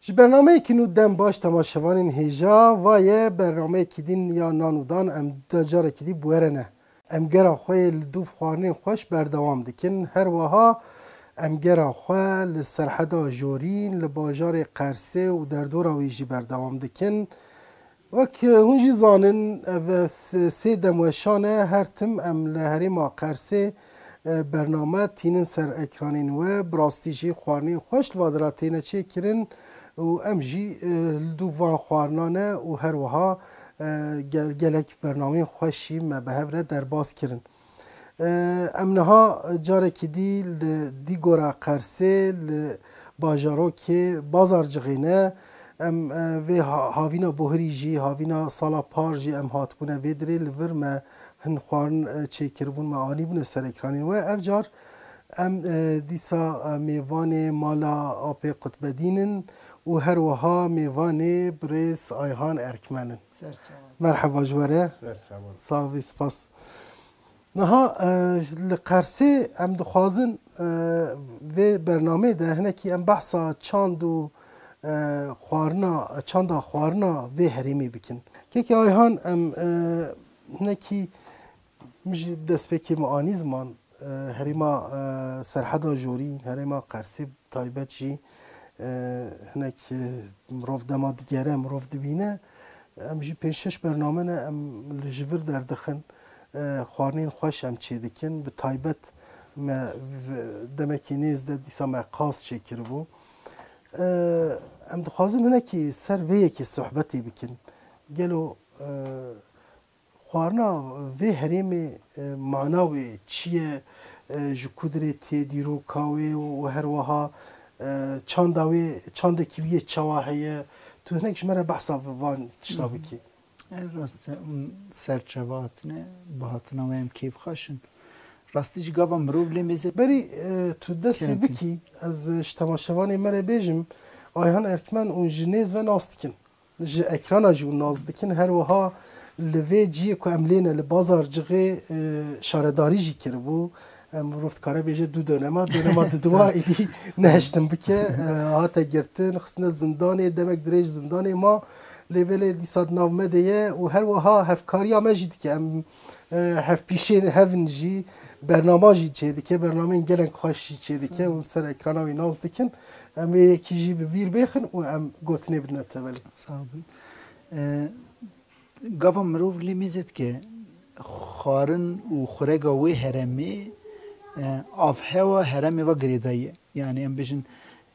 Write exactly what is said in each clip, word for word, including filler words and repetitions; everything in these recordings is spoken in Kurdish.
Ji bernameyekî nû dem baş temaşevanên hêja, va ye bernameyekî din ya nan û dan em da carekî dî bi we re ne. Em gera xwe yê li dûv xwarinên xweş berdewam dikin. Her wiha em gera xwe li Serheda Jorîn, li bajarê Qersê û derdora wî jî berdewam dikin. Wek hûn jî zanin, ev s-, sê demweşan e, her tim em li herêma Qersê, e, bername tînin ser ekranên we, bi rastî jî xwarinên xweş li va dira têne çêkirin û em jî, e, li dûv van xwarina ne û her wiha, e, gel-, gelek bernameyên xweş jî me bi hev re derbas kirin. E, em niha carekî dî li Dîgora Qersê, li bajarokê Bazarcixê ne. Em, e, vê ha-, havîna buhirî jî, havîna sala par jî em hatibûne vê dirê, li vir me hin xwarin, e, çêkiribûn, me anîbûne ser ekranên we. Ev car em, e, dîsa, e, mêvanê mala Apê Qutbedîn in û her wiha mêvanê birêz Ayhan Erkmen in. Ser çavan. Merheba ji we re. Ser çavan. Sax bî, spas. Niha, e, li Qersê em dixwazin, e, vê bernameyê de hinekî em behsa çand û, e, xwarina, çanda xwarina vê herêmê bikin. Kekê Ayhan, em, e, hinekî min jî destpêkê min anî ziman, e, herêma, e, Serheda Jorîn, herêma Qersê taybet jî, e, hinek, e, mirov dema digere, mirov dibîne. Em jî pênc şeş bername ne, em li ji vir derdixin. E, xwarinên xweş em çêdikin. Bi taybet me v-, demekî nêz de dîsa me qaz çêkiribû. E, em dixwazin hinekî ser vê yekê sohbetê bikin. Gelo, e, Xwarina vê herêmê, e, mana wê çi ye, e, ji ku dirê tê dîroka wê û her wiha, e, çanda wê, çandekî wî yê çawa heye? Tu hinek ji me re behsa van tişta Hı hı. bikî. E, rast e, hûn ser çava hatine, bi hatina we em kêfxweş in. Rastî jî gava mirov lê mêze Berî, e, tu dest pê Kerem bikî, ez ji temaşevanê me re bêjim, Ayhan Erkmen hûn ji nêz ve nas dikin. Ji ekrana jî hûn nas dikin. Her wiha li vê cihê ku em lê ne, li Bazarcixê, e, şaredarî jî kiribû. Em mirov dikare bêje du dönema, dönema diduwa êdî nehiştin bike. E, hate girtin, xistine zindanê, demek dirêj zindanê ma. Lê belê dîsa di nav me de ye û her wiha hevkariya me jî dike. Em, e, hevpîşên hevin jî, bernama jî çêdike, bernameyên gelek xweş jî çêdike. Sağ ol. Hûn ser ekrana wî nas dikin. Em ê yekî jî bi bîr bêxin û em gotinê bidine tevelê. Sağ bin. E, gava mirov lê mêze dike, xwarin û xurega wê heremê, e, avhewa heremê ve girêdayî ye. Yani em bêjin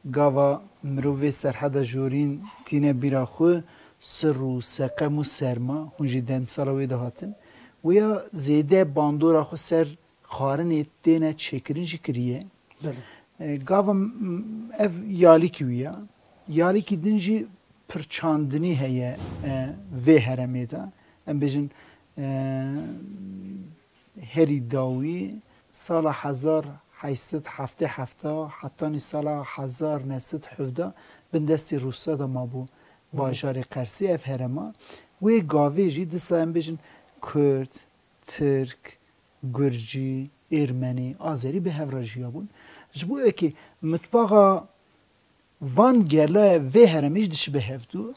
gava mirov vê Serheda Jorîn tîne bîra xwe, sir û seqem û serma, hûn jî demsala wê de hatin. Wêya zêde bandora xwe ser xwarinê têne çêkirin jî kiriye. Belê. E, gava m-, ev yalîkî wî ya. Yalîkî din jî pirçandinî heye, e, vê heremê de. Em bêjin, e, herî dawî sala hezar heyt sed heftê heft hetanî sala hezar neh sed hevdeh bin destê Rûsa de mabû. Hı hı. Bajarê Qersê ev herema. Wê gavê jî disa em bêjin Kurd, Tirk, Gurcî, Êrmenî, Azerî bi hev re jiyabûn. Ji bo wekî mitbaxa van gela vê heremê jî dişibe hevdû.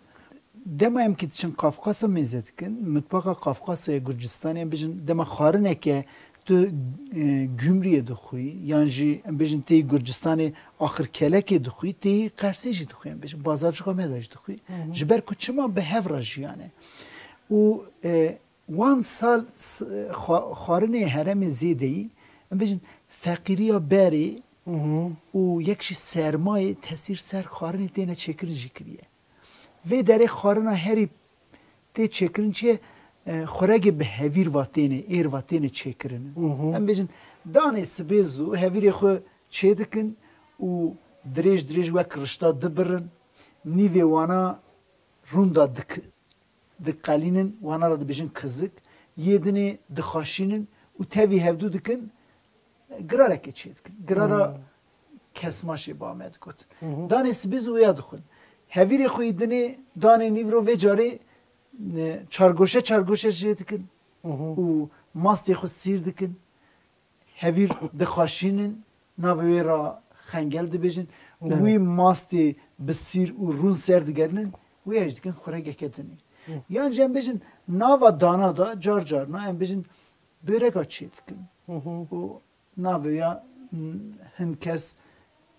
Dema em kî diçin Qafqasa mêze dikin, mitbaxa Qafqasê Gurcistanê, em bêjin dema xwarineke tu, e, Gumriyê dixwî, yan jî em bêjin tê Gurcistanê Axirkelekê dixwî, tê Qersê jî dixwî, em bêjin Bazarcixê me de jî dixwî. Hı hı. Ji ber ku çima bi hev re jiyane. Û, e, Wan sal s-, xwa-, xwarinê heremê zêdeyî, em bêjin feqîriya berê Mhm. û yek jî sermayê tesîr ser xwarinê têne çêkirin jî kiriye. Vê derê xwarina herî tê çêkirin çi ye? E, xuregê bi hevîr va têne, êr va têne çêkirin. Mhm. Em bêjin danê sibê zû hevîrê xwe çêdikin û Dirêj dirêj wek rişta dibirin, nîvê wana rûnda dik-, diqelînin, wana re dibêjin kizik, yê dinê dixaşînin û tevî hevdû dikin, girarekê çê dikin. Girara kesmaşê ba me digot. Danê sibê zû wêya dixwin. Hevîrê xwe yî dinê, danê nîvro vê carê, e, çargoşe çargoşe jê dikin û mastê xwe sîr dikin. Hevîr dixaşînin, navê wê re xengel dibêjin. Belê. Wî mastê bi sîr û rûn ser digerinin, wê ya jî dikin xuregeke dinê. Yan jî em bêjin, nava dana de car carna em bêjin böreka çê dikin. Û navê ya, m, hin kes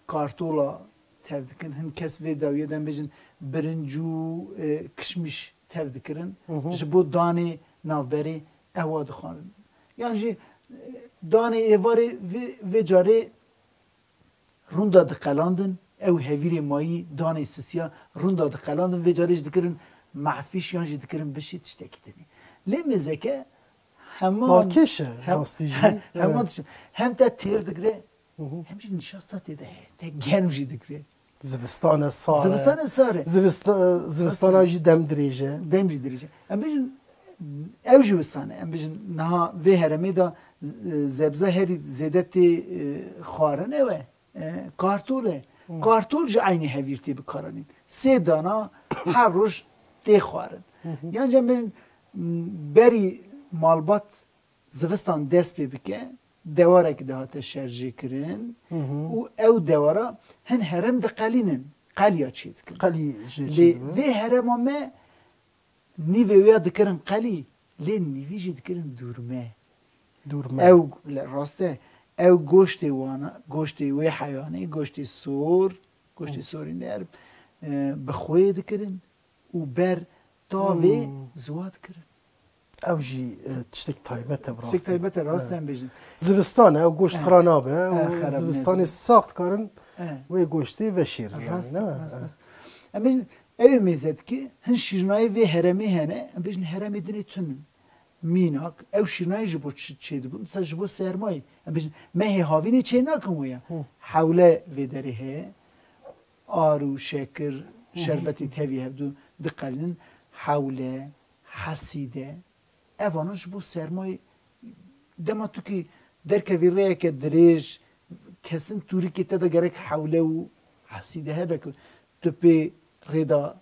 kartola tev dikin, hin kes vê dawiyê de em bêjin birinc û, e, kişmîş tev dikirin. Ji bo danê navberê ewa dixwarin. Yan jî, e, danê êvarê vê, vê carê rûnda diqelandin, ew hevîrê mayî danê sisiya rûnda diqelandin, vê carê jî dikirin mehfîş yan jî dikirin bişî tiştekî dinê. Lê mêzeke heman Balkêş e, hem, rastî jî. Heman Evet. tişt-, hem te têr digire, hem jî nişasta tê de heye. Te germ jî digire. Zivistan e, sar e. Zivistan e, sar e. Zivista-, zivistana jî dem dirêj e. Dem jî dirêj e. Em bêjin, ew jî wisa ne. Em bêjin, niha vê heremê de z-, zebza herî zêde tê, e, xwarin ew e. E, kartol e. Kartol jî eynî hevîr tê bikaranîn. Sê dana her roj tê xwarin. Yan jî em bêjin, m, berî malbat zivistan dest pê bike, dewarek dihate şerjêkirin û ew dewara hin herem diqelînin, qeliya çê dikin. Qelî jê Lê çê dibe. Vê herema me nîvê wê ya dikirin qelî, lê nîvî jî dikirin dûrme. Dûrme. Ew, le, rast e, ew goştê wana, goştê wê heyanê, goştê sor, goştê sorî ne, e, bi xwê dikirin û ber tavê Hmm. ziwa dikirin. Ew jî, e, tiştek taybet e bi Tiştek rastî. Taybet e, rast Evet. em bêjin. Zivistan e, ew goşt Evet. xira nabe, Evet, ew xera zivistanê nabe. Sax dikarin Evet. wê goştê veşêrin, Rast, yani, ne? rast, Evet. rast. Em bêjin, ew ê mêze dike, hin şîrnayê vê heremê hene, em bêjin heremê dinê tun in. Mînak, ew şîrnayê ji bo çi çêdibûn? Disa ji bo sermayê. Em bêjin, mehê havînê çê nakin wê ya. Hı. Hewle vê derê heye. Ar û şekir, Hı hı. şerbetê tevî hevdû diqelînin. Hewle, hesîde. Ev anan ji bo sermayê, dema tu kî derkevî rêyeke dirêj, kesin tûrikê te de gerek hewle û hesîde hebe ku tu pê rê de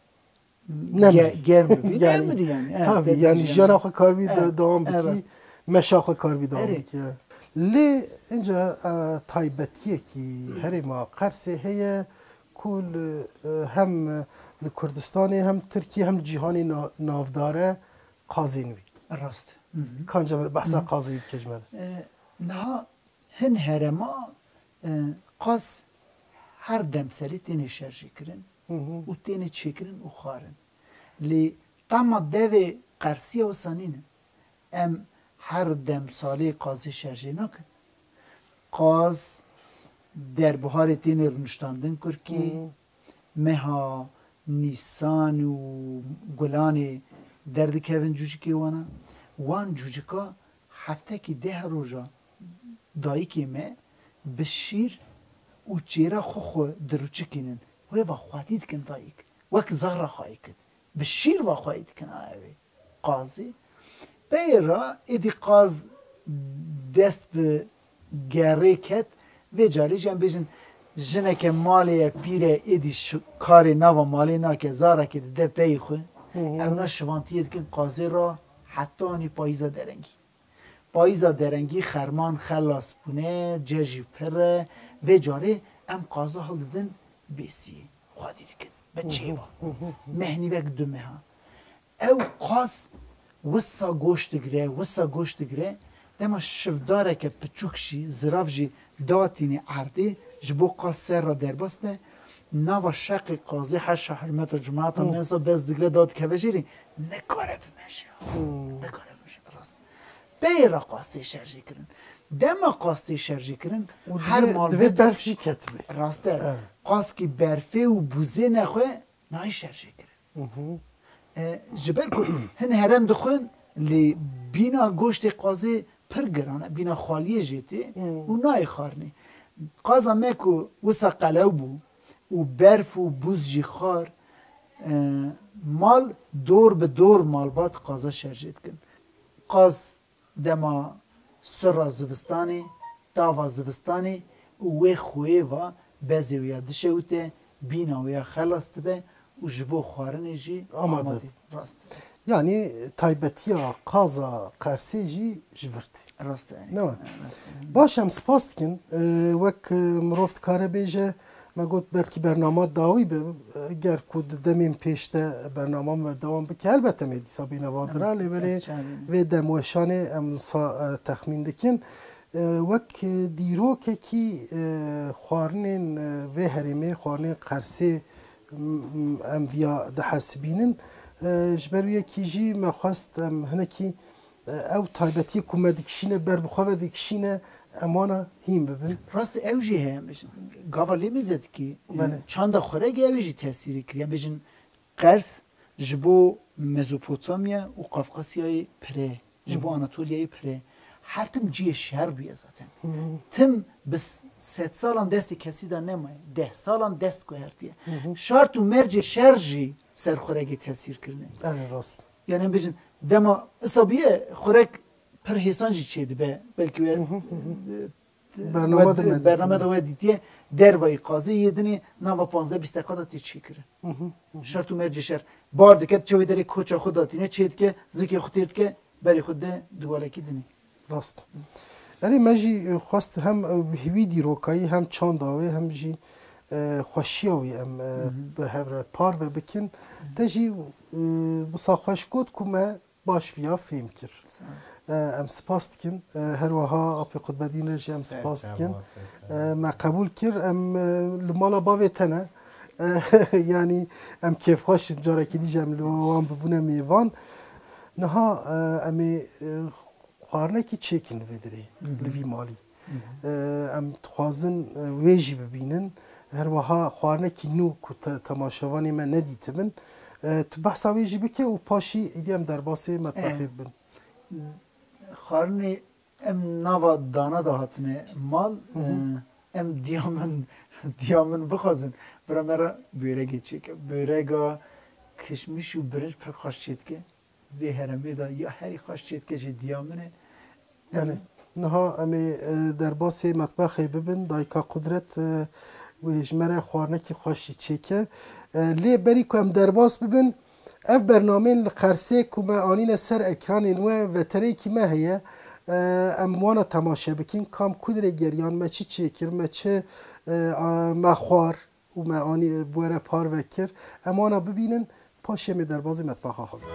Nemrî. ge-, germ bibî. Yani, Nemrî yani. Evet, tabii, nemrî yani yani. Jiyana xwe karbî de-, Evet, dewam bikî, evet. meşa xwe karbî dewam Erê. bikî. Lê inca, e, taybetiyekî herêma Qersê heye ku li, e, hem li Kurdistanê hem Tirkiye hem cîhanê na-, navdar e qazên wî. Rast. Hı hı. Kanca behsa Hı hı. qazê wî bike ji me re. E, niha hin herema, e, qaz her demselê têne şerjê kirin Hı hı. û têne çêkirin û xwarin. Lê tama devê Qersiya wisa nîne. Em her demsalê qazê şerjê nakin. Qaz derbiharê têne rûniştandin kurkî, Hmm. meha Nîsan û Gulanê derdikevin cûcikê wana. Wan cûcika heftekî deh roja dayikê me bi şîr û çêra xwe xwe dirûçikînin. Wê va xwedî dikin dayik. Wek zahra xwayî kin. Bi şîr va xwayî dikin a ew ê. Qazê. Peyê re êdî qaz dest bi gerê ket. Vê carê jî em bêjin jineke malê ye pîr e, êdî şi-, karê nava malê nake, zarekê dide peyê xwe. Hı hı. Ewna şivantiyê dikin qazê re hetanî payîza derengî. Payîza derengî xerman xelas bûne, ce jî pir e. Vê carê em qaza hildidin bêsiyê. Xwedî dikin. Bi çêva. Meh nîvek du meha. Ew qaz wisa goş digire, wisa goş digire. Dema şivdareke piçûk jî, zirav jî datînê erdê, ji bo qaz ser re derbas be, nava şeqê qazê heşa hurmeta cumata Hmm. mensa dest digire, dadikeve jêrê, nikare bimeşe. Hmm. Nikare bimeşe, rast. Peyê re qaz tê şerjê kirin. Dema qaz tê şerjê kirin, Û her divê, malbet divê berf jî ketibê. Rast e. Evet. Qaz kî berfê û bûzê nexwe, nayê şerjê kirin. Hı hı. E, ji ber ku hin herem dixwin, lê bîna goştê qazê pir giran e, bîna xaliyê jê tê Hmm. û nayê xwarinê. Qaza me ku wisa qelew bû, û berf û bûz jî xar, e, mal dor bi dor malbat qaza şerjê dikin. Qaz dema sirra zivistanê, tava zivistanê û wê xweyê va bezê wê ya dişewite, bîna wê ya xelas dibe û ji bo xwarinê jî Amade. Amade. Rast. Yanî taybetiya qaza Qersê jî ji vir tê. Rast e. Ne mi? Rast e. Baş, em spas dikin. Ee, wek, e, mirov dikare bêje, me got belkî bernama dawî be. Ee, ger ku di demên pêş de bernama me dewam bike, helbet em ê dîsa bîne va dira, lê belê vê demweşanê em wisa, e, texmîn dikin. E, wek, e, dîrokekî, e, xwarinên, e, vê herêmê, xwarinên Qersê, m-, m-, em viya dihesibînin. E, ji ber wî yekî jî me xwest em hinekî, e, ew taybetiyê ku me dikişîne, ber bi xwe ve dikişîne, em wana hîn bibin. Rast e, ew jî heye, em bijin. Gava lê mêze dikî, e, Belê. Çanda xurege ew ê jî tesîrê kiriye. Em bijin, Qers ji bo Mezopotamya û Qafqasyayê pire, ji bo Hı hı. Anatoliyayê pire, her tim cihê şer bûye zaten. Hı hı. Tim bi s-, sedsalan destê kesî de nemaye, dehsalan dest guhertiye. Hı hı. Şart û mercê şer jî ser xuregê tesîr kirine. Erê rast. Yani em bijin, dema isa bûye xurek pir hêsan jî çêdibe, belkî we, Hı hı, hı hı. e, Bername de me dîtiye. Bername de we dîtiye, dervayî qazê yê dinê nava panzdeh bîst deqa de tê çêkirin. Hı hı, hı hı. Şert û mercê şer. Bar dike, çewê derê koça xwe datîne, çê dike, zikê xwe têr dike, berê xwe de duwalekî dinê. Rast. Erê me jî, e, xwest hem, e, wî dîrokayî, hem çanda wê, hem jî, e, xweşiya wî em, e, Hı hı. bi hev re parve bikin. Hı hı. Te jî, e, wisa xweş got ku me baş viya fêm kir. Sağ ol. E, em spas dikin. E, her wiha Apê Qutbedîn re jî em spas dikin. E, me qebûl kir. Em, e, li mala bavê te ne. E, yanî em kêfxweş in. Carekî dî jî em li wan bibûne mêvan. Niha, e, em ê, e, xwarinekî çêkin li vê derê, Hı hı. li vî malî. Hı hı. E, em dixwazin, e, wê jî bibînin. Her wiha xwarinekî nû ku te-, temaşevanê me nedîtibin. E, tu behsa wê jî bike û paşî êdî em derbasê metbexê E, bibin. Xwarinê em nava dana de hatine mal, Hı hı. e, em diya min, diya min bixwazin. Bira me re böregê çêke. Börega kişmiş û birinc pir xweş çêdike. Vê heremê de ya herî xweş çêdike jî diya min e. Belê. Niha em ê, e, derbasê metbexê bibin. Dayika Qudret, e, wê ji me re xwarinekî xweş jî çêke. E, lê berî ku em derbas bibin, ev bernameyên li Qersê ku me anîne ser ekranên we, vetereyekî me heye. E, em wana temaşe bikin. Kam ku derê geriyan, me çi çêkir, me çi, e, a, me xwar. û me anî bi we re parve kir. Em wana bibînin, paşê em ê derbazî metbaxa xwe bin.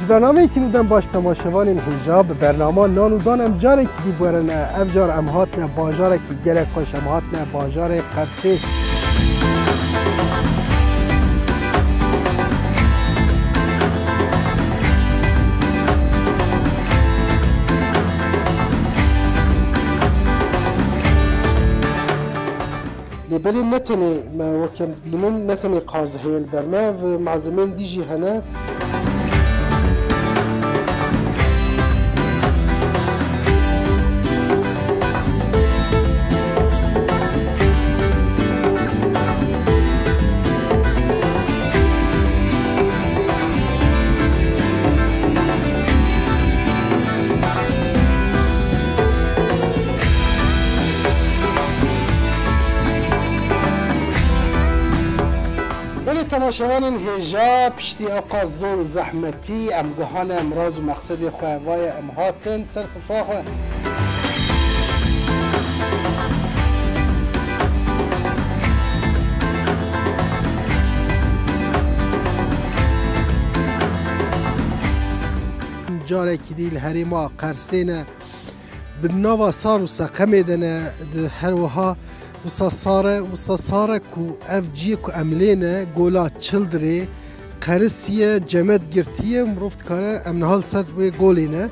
Ji bernameyekî nû dem baş temaşevanên hêja. Bi bernama Nan û Dan em carekî dî bi we re ne. Ev car em hatine bajarekî gelek xweş, em hatine bajarê Qersê. Lê belê ne tenê me wek em dibînin, ne tenê qaz heye li ber me, ev malzemeyên dî jî hene. Belê temaşevanên hêja, piştî ewqas zor û zehmetî, em gihane miraz û mexsedê xwe, vaye em hatin ser sifra xwe. Carekî dî li herêma Qersê ne. Bi nava sar û seqemê de ne, di her wiha wisa sar e, wisa sar e ku ev cihê ku em lê ne, gola Çildirê, Qerisiye, Cemed girtiye, mirov dikare em niha li ser wê golê ne.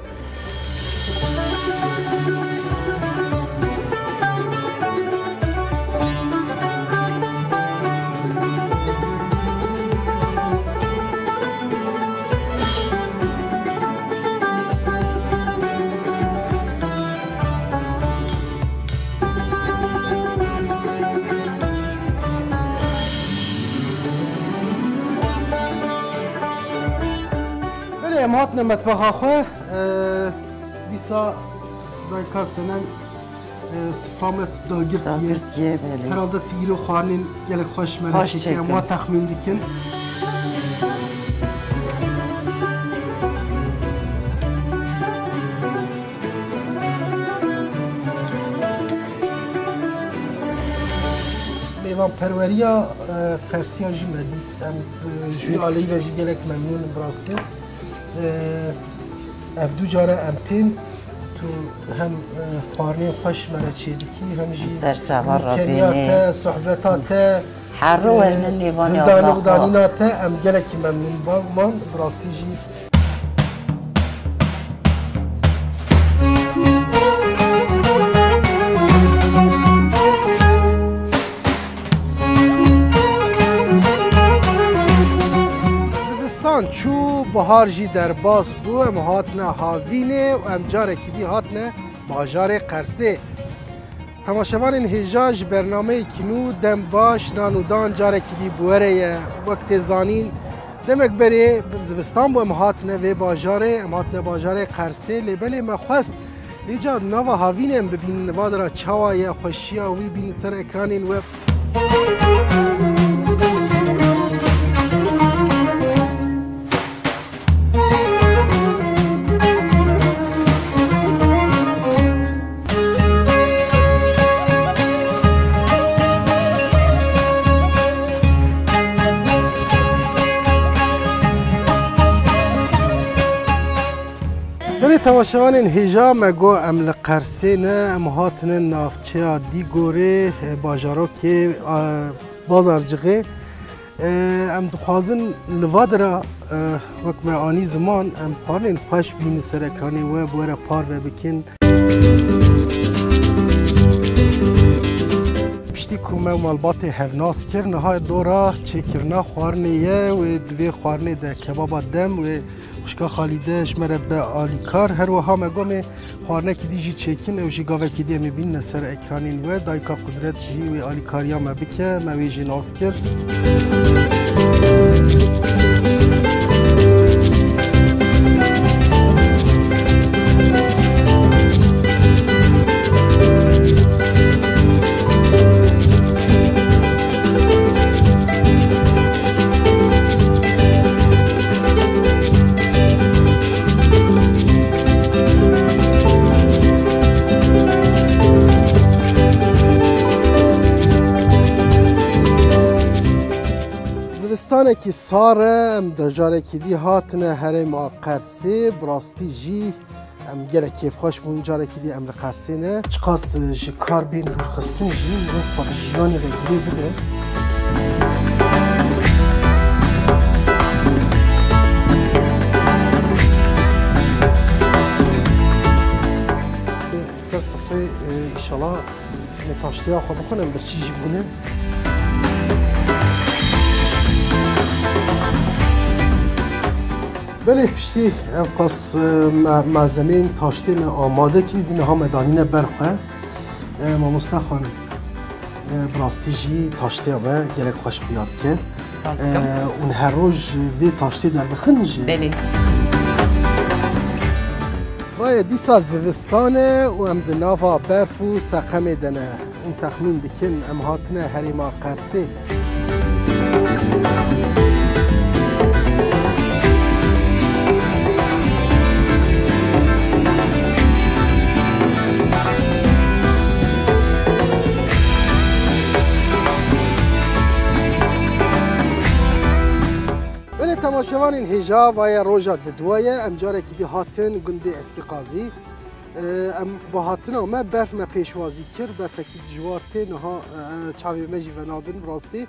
Metbexa xwe, e, dîsa dayika Senem, e, sifra me dagirtiye. Dagirtiye, belê. Herhalde tu îro xwarinên gelek xweş me re çêkiye, em wa texmîn dikin. Mêvanperweriya, e, Qersiya jî me dît. Em, e, ji wî aleyî ve jî gelek memnûn in, bi rastî. E, ev du care em tên, tu hem, e, xwarinên xweş me re çêdikî, hem jî serçava nûkeniya te, sohbeta te, hildanidanîna te, em gelekî memnûn ba-, man, bi rastî jî. Zivistan çû, bihar jî derbas bû, em hatine Havînê û em carekî dî hatine bajarê Qersê. Temaşevanên hêja, ji bernameyekî nû dem baş, nan û dan carekî dî bi we re ye. Wek tê zanîn, demek berê zivistan bû, em hatine vê bajarê, em hatine bajarê Qersê, lê belê me xwest hêja nava Havînê em bibînin, li va dira çawa ye, xweşiya wî bînin ser ekranên we. Belê temaşevanên hêja, me got em li Qersê ne, em hatine navçeya Dîgorê, e, bajarokê, e, Bazarcixê. E, em dixwazin li va dira, e, wek me anî ziman, em xwarinên xweş bînin ser ekranê we, bi we re parve bikin. Piştî ku me malbatê hev nas kir, niha dora çêkirina xwarinê ye, wê di vê xwarinê de kebaba dem, wê xwişka Xalîde ji me re be alîkar. Her wiha me got em ê xwarinekî dî jî çêkin, ew jî gavekî dî em ê bînine ser ekranên we. Dayika Qudret jî wê alîkariya me bike, me wê jî nas kir. Zivistanekî sar e, em de carekî dî hatine herêma Qersê, bi rastî jî em gelek kêfxweş bûn, carekî dî em li Qersê ne. Çiqas ji kar bên dûrxistin jî, mirov xwe bi jiyanê ve girê bide. Ser sifrê, e, îşala me taştêya xwe bixwin, em birçî jî bûne. Belê piştî ev qas, e, me-, malzemeyên taştê me amade kirî, dî niha me danîne ber xwe. E, mamoste xanim, e, bi rastî jî taştêya me gelek xweş xuya dike. Spas dikim. E, hûn her roj vê taştê derdixin jî? Belê. Vaye dîsa zivistan e û em di nava berf û seqemê de ne. Hûn texmîn dikin em hatine herêma Qersê. Belê temaşevanên hêja, vaye roja didwa ye. Em carekî dî hatin gundê Eskî Qazî. Em bi hatina me berf me pêşwazî kir, berfekî dijwar tê, niha, e, çavê me jî venabin, bi rastî.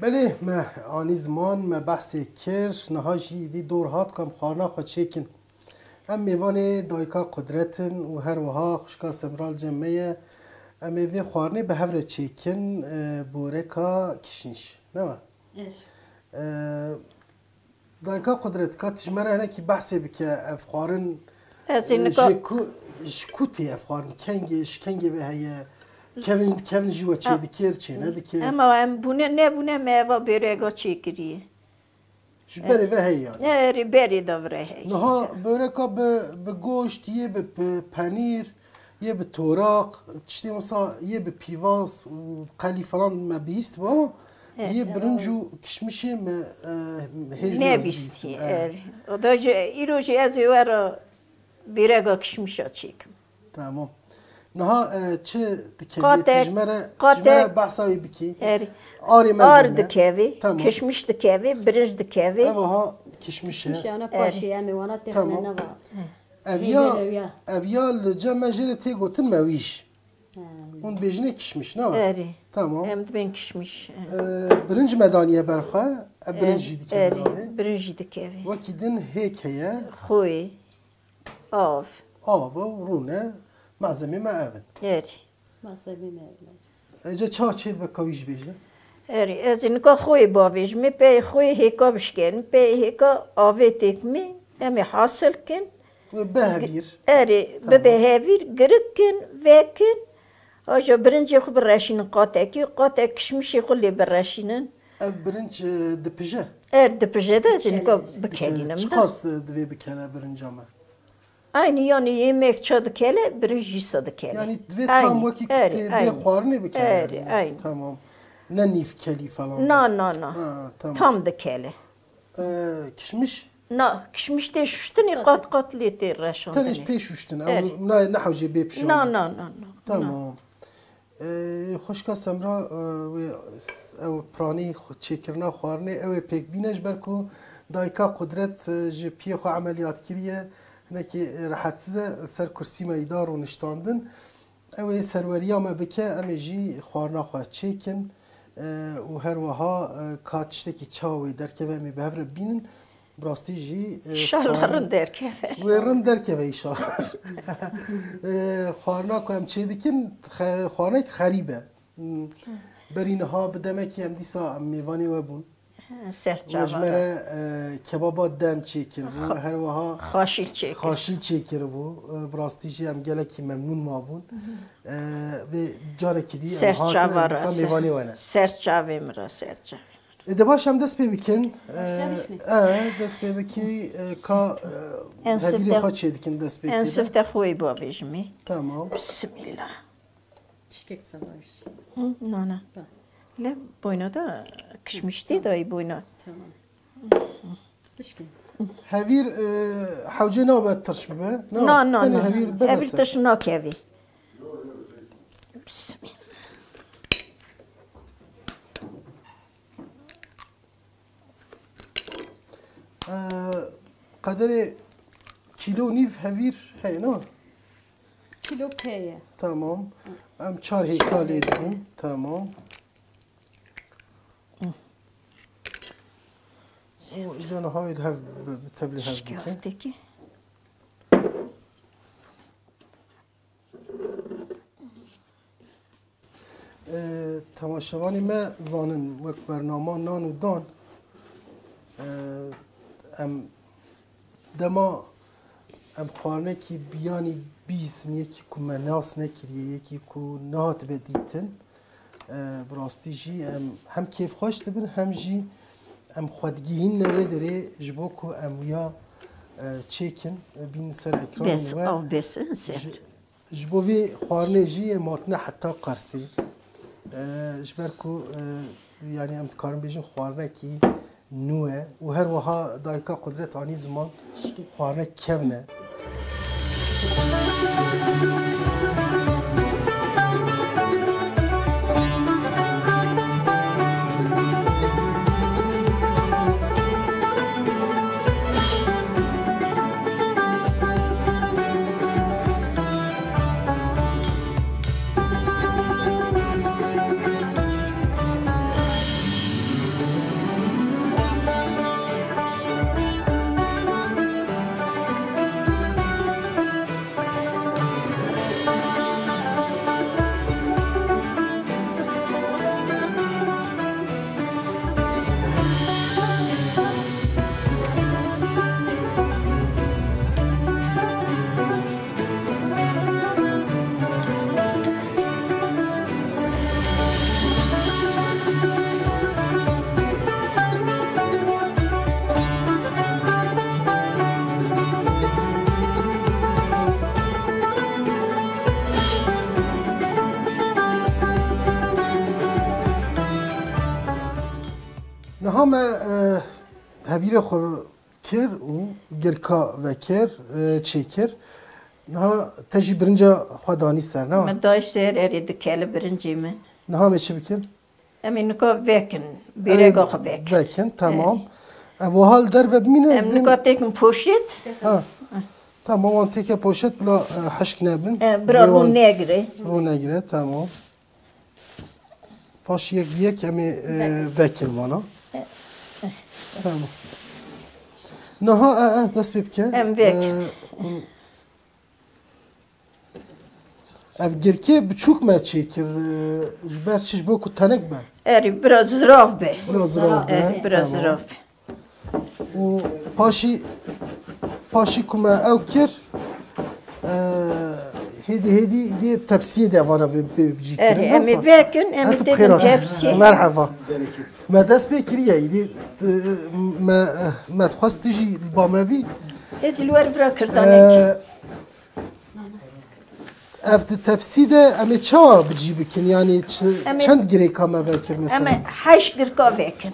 Belê, me anî ziman, me behsê kir, niha jî îdî dor hat ku em xwarina xwe çêkin. Em mêvanê dayika Qudret in û her wiha xwişka Semra li cem me ye. Em ê vê xwarinê bi hev re çêkin, e, boreka kişnîş. Ne we? E, Dayika Qudret, ka tu ji me re hinekî behsê bike, ev xwarin, Ez ê e, nika ji ku, ji ku tê ev xwarin? Kengê, ji kengê ve heye? Kevin, kevin jî we çêdikir, çê nedikir? Ema em bûne nebûne me eva börega çêkiriye. Ji berê ve heye yani? Erê, berê de vire heye. Niha böreka bi, bi goşt yê, bi pe-, penîr, yê bi toraq, tiştê wisa yê bi pîvaz û qelî falan me bihîst bû ama yê birinc û kişmişê me, e, hêj nebîst. Nebîstî, erê. O da jî, îro jî ez ê we re bîrega kişmişa çêkim. Tamam. Niha, e, çi dikevê? Qatek, Tijmere, qatek. Tijmere behsa wî bikî. Erê. Arê me Ar dikevê, tamam. Kişmiş dikevê, birinc dikevê. Ev aha kişmiş e. Kişmiş e, ana paşê em ê wana têxine neva. Ev ya, ev ya li cem me jê re tê gotin mewîş. Ha, wî. Hûn dibêjinê kişmiş, ne? Erê. Tamam. Em dibên kişmiş. E, birinc me daniye ber xwe, e, birinc jî dikeve navê. Birinc jî dikeve. Wekî din hêk heye. Xwê. Av. Av e û rûne. Malzemê me ev in. Erê. Malzemê me ev in. Ece ça çê dibe ka wî jî bêje? Erê, ez ê nika xwê bavêjim, pey xwê hêka bişkenim, pey hêka avê têk me, em ê hasil kin. Wê bihevîr. Erê, tamam. Bibe hevîr, girik kin, vekin. Aja birincê xwe bireşînin qatekî, qatek kişmişê xwe lê bireşînin. Ev birinc, e, dipije? Er dipije de ez ê nika bikelînim de. Çiqas, e, divê bikele birinca me? Aynî, yani yemek ça dikele, birinc jî sa dikele. Yani divê tam wekî ku tê bê xwarinê bikele. Erê, yani. Aynî. Tamam. Ne nîv kelî falan. Na, na, na. Ha, tamam. Tam dikele. Ee, kişmiş? Na, kişmiş tê şuştinê, qat qat lê tê reşandinê. Tenê tê şuştin. Ew nayê nehewcê bê pişandin. Na, na, na, na. Tamam. Ee, xwişka Semra, e, wê s-, ew piranî xwe-, çêkirina xwarinê, ew ê pêk bîne, ji ber ku dayika Qudret, e, ji piyê xwe emeliyat kiriye, hinekî, e, rehetsiz e, ser kursî me îdar û niştandin. Ew ê serweriya me bike, em ê jî xwarina xwe çêkin, e, û her wiha, e, ka tiştekî çawa wê derkeve, em ê bi hev re bînin. Bi rastî jî, e, xwarin-, rind derkeve. Wê rind derkeve înşallah. E, xwarina ku em çêdikin, xe-, xwarinek xerîb e. Hmm. Berî niha bi demekî em dîsa em mêvanê we bûn. Serçava. We ji me re, e, kebaba dem çêkiribû, her wiha xaşîl çêkir-, xaşîl çêkiribû. E, bi rastî jî em gelekî memnûn mabûn. E, vê carekî dî em hatin, em dîsa mêvanê we ne. Serçavê min re, serçavê. E, de baş em dest pê bikin. E, e, dest pê bikî, e, ka, e, hevîrê xwe çê dikin dest pê kê de. En sifte xwe bavêjimê. Tamam. Bismillah. Tişkek savaş. Hı, nana. Bak. Le boyna da kişmiş tê dayî boyna. Tamam. Tişkek. Hevîr, e, hewcê nabe tirş bibe. Na, na, na, hevîr na. Hevîr tirş nakevî. Bismillah. Ee, qederê kîlo nîv hevîr heye, ne? Kîlo pê ye. Tamam. Em çar hêka lê didin. Tamam. Û îca niha wê li hev bi, bi tevlî hev bike. Şikaftekî. E, temaşevanê me zanin, wek bernama Nan û Dan, e, em dema em xwarinekî biyanî bîsin, yekî ku me nas nekiriye, yekî ku nehatibe dîtin, e, bi rastî jî em hem kêfxweş dibin, hem jî em xwe digihînine wê derê ji bo ku em wiya, e, çêkin, e, bînin ser ekranên we. Bes, av bes, serçe. Ji bo vê xwarinê jî em hatine heta Qersê. E, ji ber ku, e, yanî em dikarin bêjin xwarinekî nû e û her wiha dayika Qudret anî ziman xwarinek kevn e. Niha me e, hevîrê xwe kir û girka vekir, e, çêkir. Niha te jî birinca xwe danî ser, ne? Min dayî ser, erê dikele birincê min. Niha me çi bikin? Em ê nika vekin, bêreka xwe vekin. Vekin, tamam. Ev wiha li derve bimîne, ez Em bêm- nika têkin poşet. Ha. Tamam, wan têke poşet bila e, hişk nebin. E, bira Wê rû wan negire. Rû negire, tamam. Paş yek bi yek em ê e, vekin vana. Tamam. Niha e, e, dest pê bike. Em vekin. E, Ev girkê biçûk me çêkir, e, ji ber çi, ji bo ku tenik be? Erê, biraz zirav be. Biraz zirav be. Erê, biraz Tamam. zirav be. Û paşî, paşî ku me ew kir, e, hêdî hêdî dê tepsiyê de vana bê, bê cî kirin. Erê, em ê vekin, em ê têbin tepsiyê. Merhaba. Me dest pê kiriye, îdî, e, me, me dixwest tu jî li ba me bî. Ez li wer vira kirdanekî. E, Ev di tepsî de em ê çawa bi cî bikin? Yanî çi, Em ê çend girêka me vekir mesela? Em ê heşt girka vekin.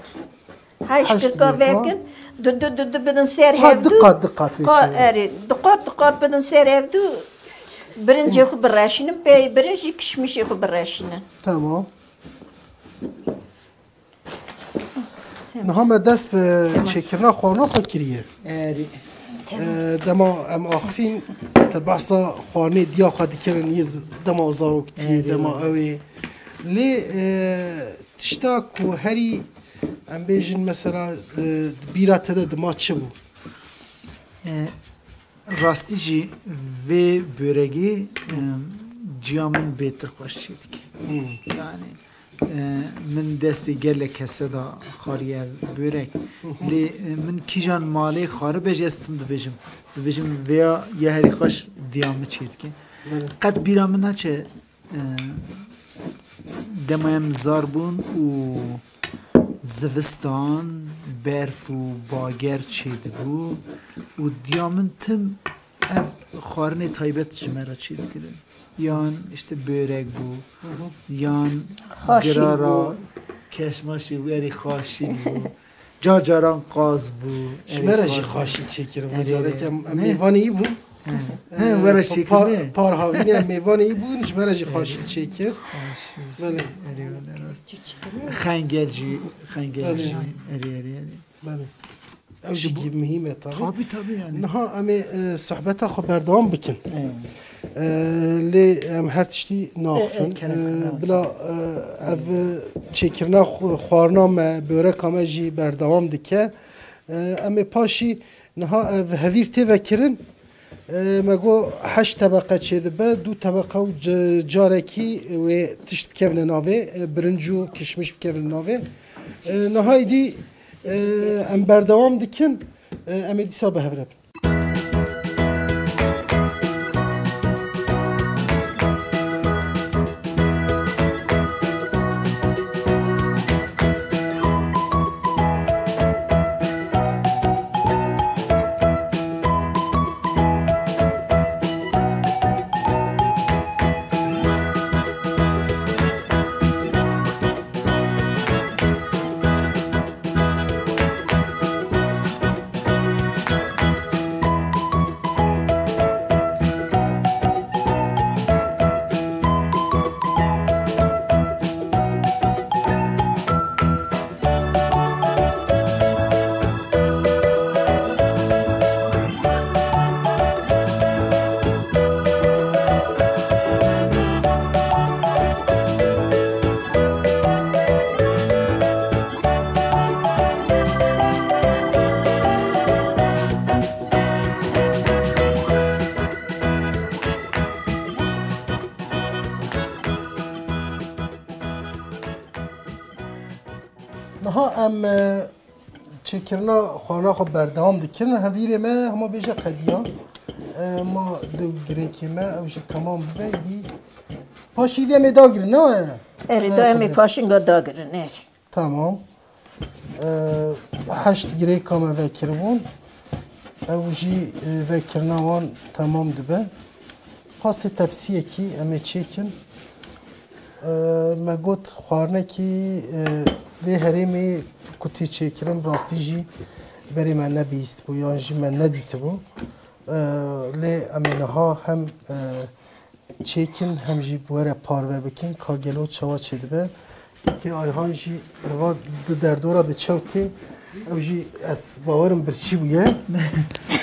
Heşt Heşt girka girka. vekin. Du, du, du, du bidin ser Ha, hevdu. Diqat, diqat vê Qa, çi. Erê, diqat, diqat bidin ser hevdu. Birincê xwe bireşînin, pey birinc jî kişmişê xwe bireşînin. Tamam. Niha me dest bi çêkirina xwarina xwe kiriye. Erê. E, dema em axifîn, te behsa xwarinê diya xwe dikirin, yê z-, dema zaroktiyê, Erê, dema erê. ew ê. Lê, e, tişta ku herî, em bêjin mesela, e, di bîra te de dima çi bû? E, Rastî jî vê böregê, e, ciya min bêtir xweş çê dike. Hmm. Yani, e, min destê gelek kese da xwarî ev börek. Lê, e, min kîjan malê xwaribê jî ez tim dibêjim. Dibêjim vêya ya herî xweş diya min çê dike. Belê. Qet bîra min naçe, e, dema em zar bûn û zivistan, berf û bager çêdibû û diya min tim ev xwarinê taybet ji me re çêdikirin. Yan işte börek bû, yan Xaşîn girara, bû. Keşmaşî bû, erê xaşîn bû. Car caran qaz bû, Ji me re jî xaşî çêkir. Erê, Careke erê. em, em Ne? mêvanê yî bûn. He, he, Ee, were pa-, çêkir pa-, ne? Par havînê em mêvanê yî bûn, ji me re jî xaşî çêkir. Xaşî. Belê. Erê, erê, rast. Xengel jî, xengel Tabii. jî. Erê, erê, erê. Belê. Ew jî Çi bu? muhîm e tabii. Tabii, tabii yani. Niha em ê, e, sohbeta xwe berdewam bikin. Evet. E, lê em her tiştî naxifin. E, e, kerem, E, kerem. bila, e, ev çêkirina xwe-, xwarina me, böreka me jî berdewam dike. E, em ê paşî niha ev hevîr tê vekirin. E, me got heşt tebeqe çêdibe, du tebeqe û c-, carekî wê tişt bikevine navê, e, birinc û kişmiş bikevine navê. E, niha êdî, e, em berdewam dikin, e, em ê dîsa bi hev re bin. Niha em, e, çêkirina xwarina xwe berdewam dikin. Hevîrê me hema bêje qediya. E, ma di girêkê me ew jî temam bibe, êdî paşî dê em ê dagirin, ne waya? Erê, da em ê paşinga dagirin, erê. Tamam. E, heşt girêka me vekiribûn. Ew jî, e, vekirina wan temam dibe. Qasê tepsiyekî em ê çêkin. E, me got xwarinekî, e, vê herêmê Ku tê çêkirin, bi rastî jî berê me nebihîstibû yan jî me nedîtibû. E, lê em ê niha hem, e, çêkin hem jî bi we re parve bikin ka gelo çawa çêdibe. Kê Ayhan jî li va di derdora di çew tê. Ew jî ez bawerim birçî bûye.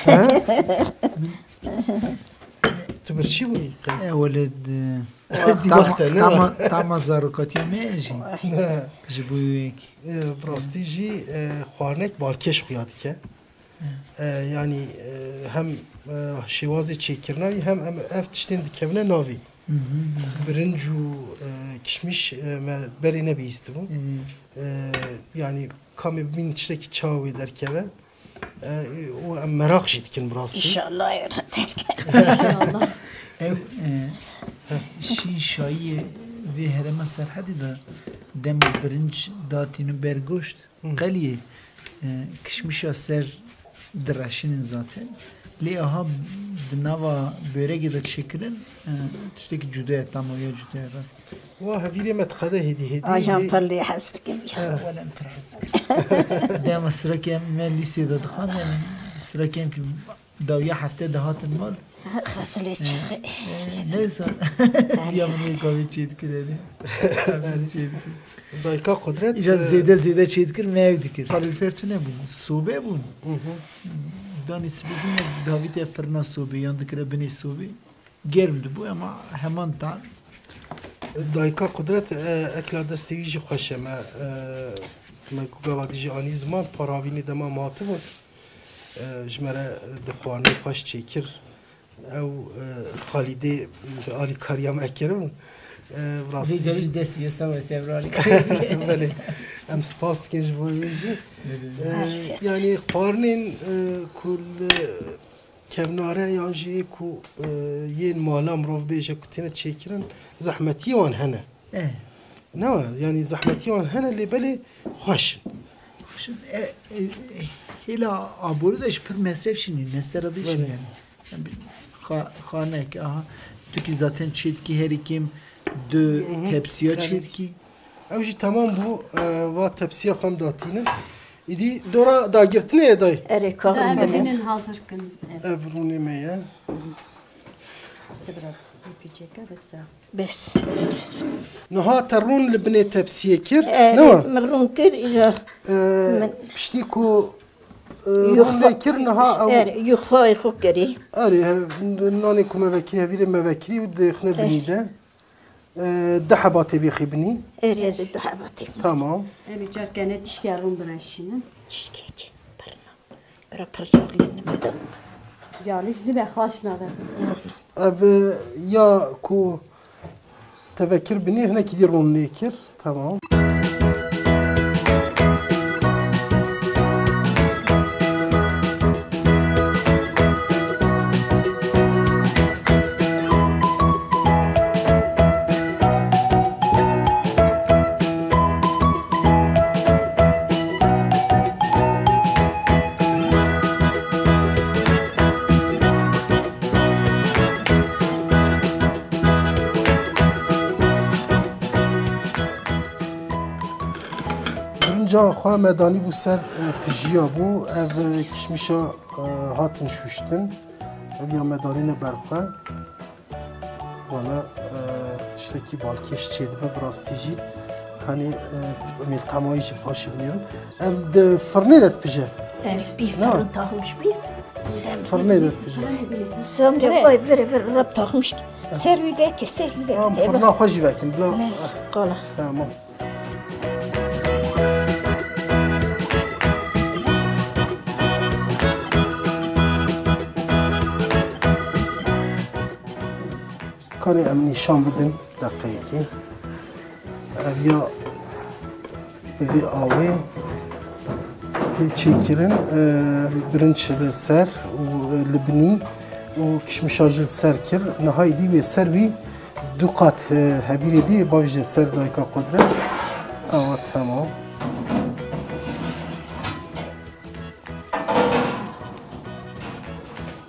He? Tu birçî bûyî? E, welê di-, Di tam, wext e, ne tam, wa? Tam zarokatiya me jî. Ne. Ji bo yek. E, bi rastî jî, e, xwarinek balkêş xuya dike. E, yanî, e, hem, e, şêwazê çêkirina wî hem em ev tiştên dikevine navê. Hı hı, hı hı. Birinc û, e, kişmîş, e, me berê nebihîstibû. Hı hı. E, yanî kamê bibîn tiştekî çawa wê derkeve. E, û em meraq jî dikin bi rastî. Înşallah öyle derken. Înşallah. Ev, e, şîn şayiyê vê herêma Serhedê de dema birinc datînin ber goşt, Hı. qeliyê, e, kişmişa ser direşinin zaten. Lê aha di nava böregê de çêkirin, e, tiştekî cuda ye, tama ya cuda ye rast. Wa hevîrê me diqede hêdî hêdî Ayhan lê pir lê hez dikim ya. He. Welem pir hez dikim. Dema sirekê me lîsê de dixwendin, sirekê em ki dawiya hefte dihatin mal. Xesilê çixê. E, neyse. Diya min ê kavê çê dikir, yani. Çê dikir. Dayka Qudret, Îca e, zêde zêde çê dikir, me ev dikir. Kalorifer tune bûn, sobe bûn. Hı hı. Danî sibê zû me davîte firna sobê, yan dikire binê sobê. Germ dibû, ema heman tan. Dayka Qudret, e, ekla destê wî jî xweş e. Me, e, me ku gava dî jî anî ziman, paravînê dema matibûn, e, ji me re di xwarinê xweş çêkir. Ew, e, Xalîdê alîkariya me kiribû. E, bi rastî Vê carî jî jî destî ye, sağ ol, Sevra alîkarî. Belê. Em spas dikin ji bo wê jî. Belê. E, Afiyet. Yanî xwarinên, e, ku li kevnare yan jî ku, e, yên mala mirov bêje ku têne çêkirin, zehmetiyê wan hene. Eh. Ne wa, yanî zehmetiyê wan hene lê belê xweş in. Xweş in. E, e, e, hêla aborî de jî pir mesref jî nîn, mesref jî Belê. Nîn yani. Yani bir xa-, xanek, aha. Tu ki zaten çêdikî herî kêm du Hı hı. tepsiya Belê. çêdikî. Ew jî temam bû, e, va tepsiya xwe em datînin. Îdî dora dagirtinê ye dayê. Erê, Da em kaxin binin hazir kin. Evet. Ev rûnê me ye. Sibra, bir pîçeke bes. Bes, bes, bes. Niha te rûn li binê tepsiyê kir, Erê, ne wa? Min rûn kir, îja Ee, min piştî ku, e, rûn Yuxa-, lê kir, niha ew erê, yuxayê xwe kirî. Erê, he, nanê ku me vekirî, hevîrê me vekirî û dêxine binî Eh. de. Ee, du heba tê bêxî binî. Erê, ez ê du heba tê. Tamam. Em ê carkene tişkê rûn bireşînin. Tişkek, pirna. Bira pir yağlî nime de. Yağlî jî dibe xaş nabe. Ev ya ku te vekir binî, hinekî dî rûn lê kir. Tamam. Birinca xwe me danîbû ser, e, pijiya bû. Ev, e, kişmişa, e, hatin şûştin. Ev ya me danîne ber xwe. Vana, e, tiştekî balkêş çêdibe, bi rastî jî kanê, e, em ê temayî jî paşê binêrin. Ev di firnê de dipije? Ev bî Ne? Firn taxmiş bî. Firnê de dipije. Semre vay vire vire rab taxmiş. Ser wî veke, ser wî veke. Em firna xwe jî vekin, bila. Ne, qala. Tamam. Kanê em nîşan bidin deqeyekê. Ev ya bi vê awê tê çêkirin, e, birinç li ser û, e, li binî û kişmişa jî li ser kir. Niha êdî wê ser wî du qat, e, hevîrê dî baş jî ser dayika Qudret. Ewa, temam.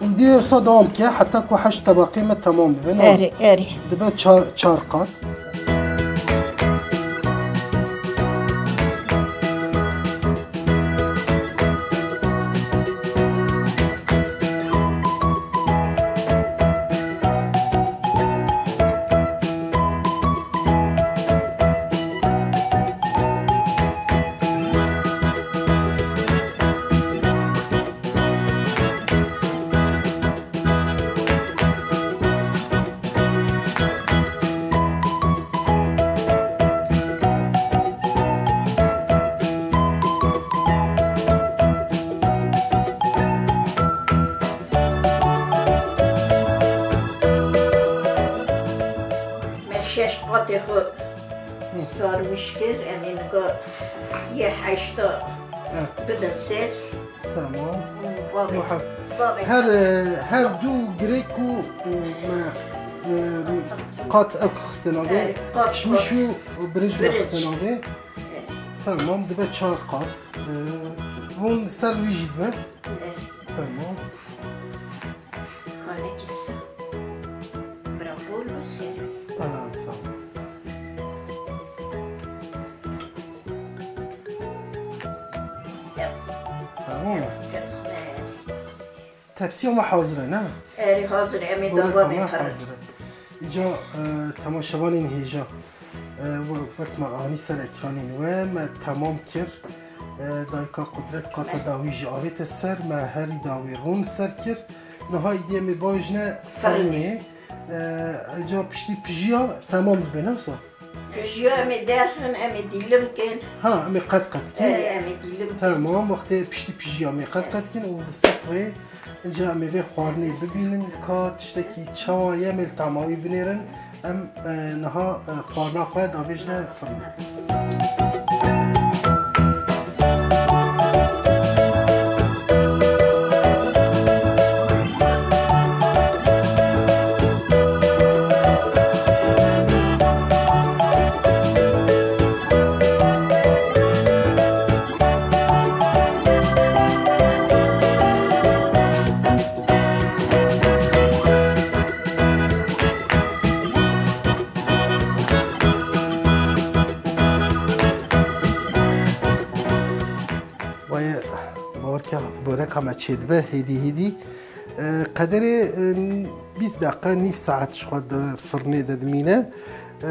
Û dê wisa dewam ke heta ku heşt tebaqê me temam bibe, ne? Erê, erê. Dibe çar, çar qat. Tê xwe sarmiş kir, em ê nika yê heşta bidin ser. Tamam. Bavê, Muhab- bavê her, e, her du girêk û, û me, e, qat ew xiste navê. Evet, qat, kişmiş û birinc me xiste navê. Evet. Tamam, dibe çar qat. E, rûn ser wî jî dibe. Evet. Tamam. Xanekî disa. Bira bol ve seri. Aa, tamam. Tamam. Tamam, evet. Tepsiya me hazir e, ne? Erê, hazir e, em ê dawa me hazir e. Îca, e, temaşevanên hêja. E, we-, wek me anî ser ekranên we, me temam kir. E, dayika Qudret qata dawî jî avête ser, me herî dawî rûn ser kir. Niha îdî em ê bavêjine firnê. E, ca piştî pijiya temam dibe, ne wisa? Pijiya em ê derxin, em ê dîlim kin. Ha, em ê qet qet kin. E, em ê dîlim kin. Temam, wextê piştî pijiya em ê qet qet kin û li sifrê, ca em ê vê xwarinê bibînin, ka tiştekî çawa ye, em ê li tama wî binêrin. Em, e, niha, e, xwarina xwe davêjine firnê. Wayê bawerke boreka me çêdibe hêdî hêdî. E, qederê, e, bîst deqe, nîv saet ji xwe di firnê de dimîne. E,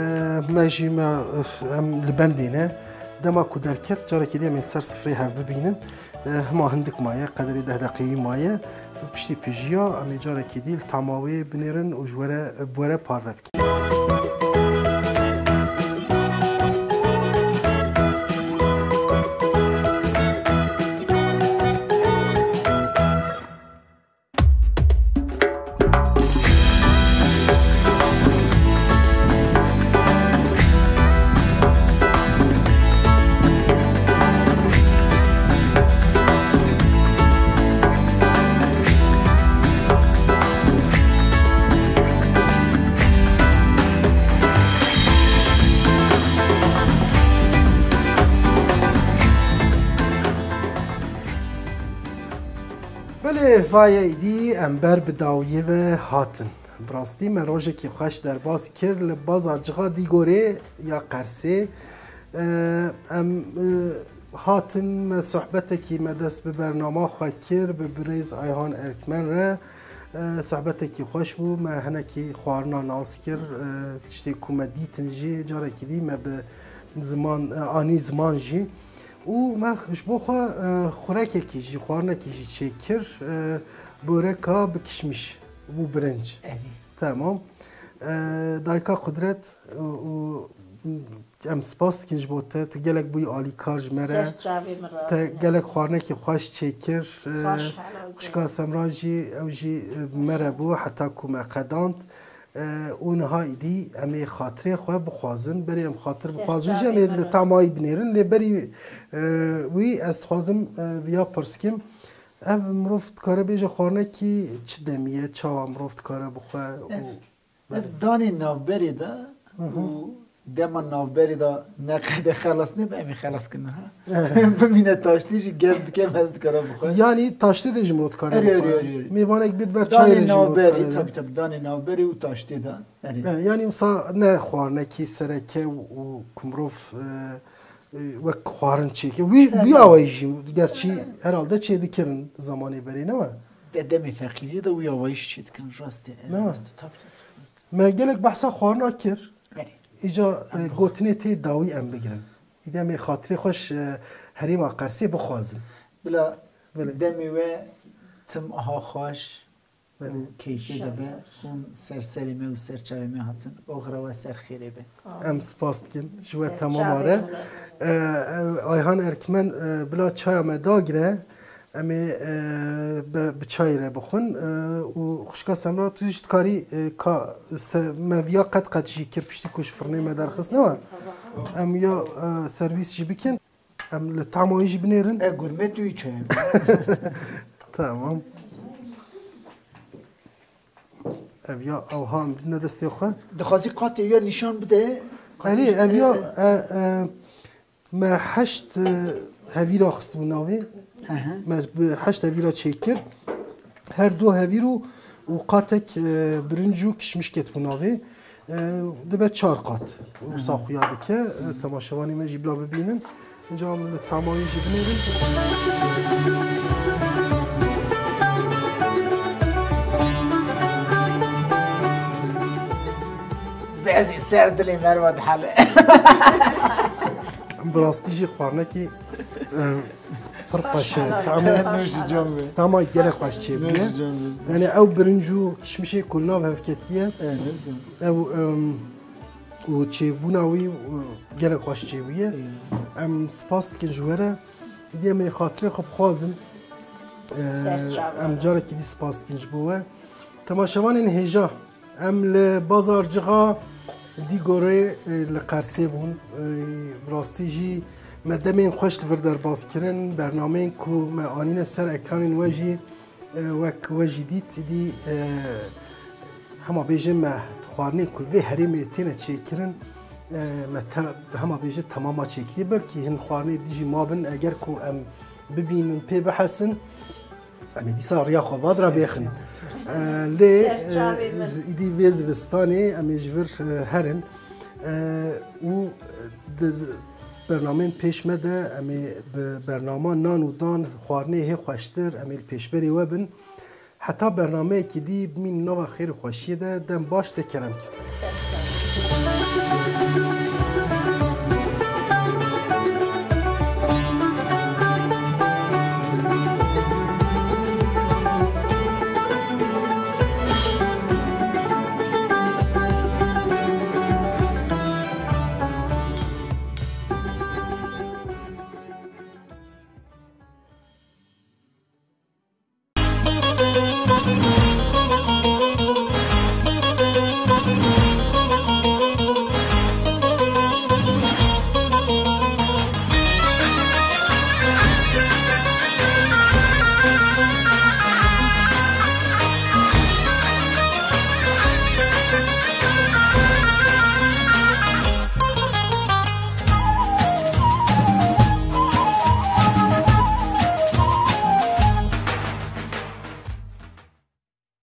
me jî me, e, em li bendê ne. Dema ku derket, carekê dî em ê ser sifrê hev bibînin. E, hima hindik maye, qederê deh deqeyî maye. Piştî pijiya, em ê carekê dî li tama wê binêrin û ji we re, bi we re parve bikin. Belê, vayê îdî em ber bi dawiyê ve hatin. Bi rastî me rojekî xweş derbas kir li baza Cixa Dîgorê ya Qersê. E, em, e, hatin, me sohbetekî, me dest bi bernama xwe kir, bi birêz Ayhan Erkmen re, e, sohbetekî xweş bû, me hinekî xwarina nas kir, e, tiştê ku me dîtin jî, carekî dî me bi ziman, e, anî ziman jî. Û me ji bo xwe, e, xurekekî jî, xwarinekî jî çêkir, e, boreka bi kişmiş û birinc. Erê. Tamam. E, Dayika Qudret, e, û em spas dikin ji bo te. Tu gelek bûyî alîkar ji me re. Ser çavê min rast. Te gelek xwarinekî xweş çêkir. E, Xweş helal be. Xwişka Semra jî, ew jî, e, bi me re bû heta ku me qedand. E, û niha îdî em ê xatirê xwe bixwazin. Berê em xatir bixwazin jî em ê li tamayî binêrin. Lê berî, e, wî ez dixwazim, e, viya pirs kim. Ev mirov dikare bêje xwarinekî çi demî ye, çawa mirov dikare bixwe û Ev, ev danê navberê de û dema navberê de neqede xelas nebe, em ê xelas kin niha. Bimîne taştê jî germ dike, ev dikare bixwe. Yanî taştê de jî mirov dikare bixwe. Erê, erê, erê, erê. Mêvanek bêt ber çayê jî mirov dikare. Danê navberê, tabî, tabî, danê navberê û taştê de. Erê. E, yanî wisa ne xwarinekî sereke û, û ku mirov, e, e, wek xwarin çêke. Wî, wî awayî jî gerçî herhalde çêdikirin zamanê berê, ne we? De demê feqîriyê de wî awayî jî çêdikirin, rast e. Ne rast e. Tabî, tabî, rast e. Me gelek behsa xwarina kir. Belê. Îca, e, gotinê tê dawî em bigirin. Îdî em ê xatirê xweş, e, herêma Qersê bixwazin. Bila demê we tim aha xweş. Belê. Û keyfê de be, hûn ser serê me û ser çavê me hatin. Oxira we ser xêrê be. Em spas dikin ji we temama re. E, e, Ayhan Erkmen, e, bila çaya me dagire, Em ê e, be, bi çayê re bixwin e, û xwişka Semra tu jî dikarî e, ka se, me viya qet qet jî kir piştî ku ji firnê me derxist newe. Em ya e, servîs jî bikin. Em li tama wî jî binêrin. E, gurme tu çe. Tamam. Ev ya ew han bidine destê xwe. Dixwazî qatê ya nîşan bide. Erê, ev ya e, e, me heşt e, hevîra xistibû navê. Hı hı. Me bi heşt hevîra çêkir. Her du hevîr û, û qatek e, birinc û kişmiş ketibû navê. E, dibe çar qat. Hı hı. Wisa xuya dike. E, temaşevanê me jî bila bibînin. Înca em li tama wî jî binêrin. Bezî ser dilê merva dihele. Bi rastî jî xwarinekî e, pir xweş e. Tamê, Nûş can be. Tamê gelek xweş çêbûye. Nûş can be. Yani ew birinc û kişmişê ku li nav hev ketiye. Evet, ne güzel. Ew em, û çêbûna wî û gelek xweş çêbûye. Em spas dikin ji we re. Îdî em ê xatirê xwe bixwazin. Ee, Serçava. Em carekî dî spas dikin ji bo we. Temaşevanên hêja, em li Bazarcixa Dîgorê e, li Qersê bûn. E, bi rastî jî me demên xweş li vir derbas kirin. Bernameyên ku me anîne ser ekranên we jî e, wek we jî dît, îdî e, hema bêjin me xwarinên ku li vê herêmê têne çêkirin, e, me te, hema bêje temama çêkiriye. Belkî hin xwarinê dî jî mabin, eger ku em bibînin, pê bihesin, em ê dîsa riya xwe va dira bêxin. E, lê Serçavê e, min. Îdî vê zivistanê em ê ji vir e, herin. E, û di, di, bernameyên pêş me de em ê bi bernama nan û dan xwarinê hê xweştir em ê li pêşberê we bin. Heta bernameyekî dî bimîn nava xêr û xweşiyê de, dem baş de kerem kin.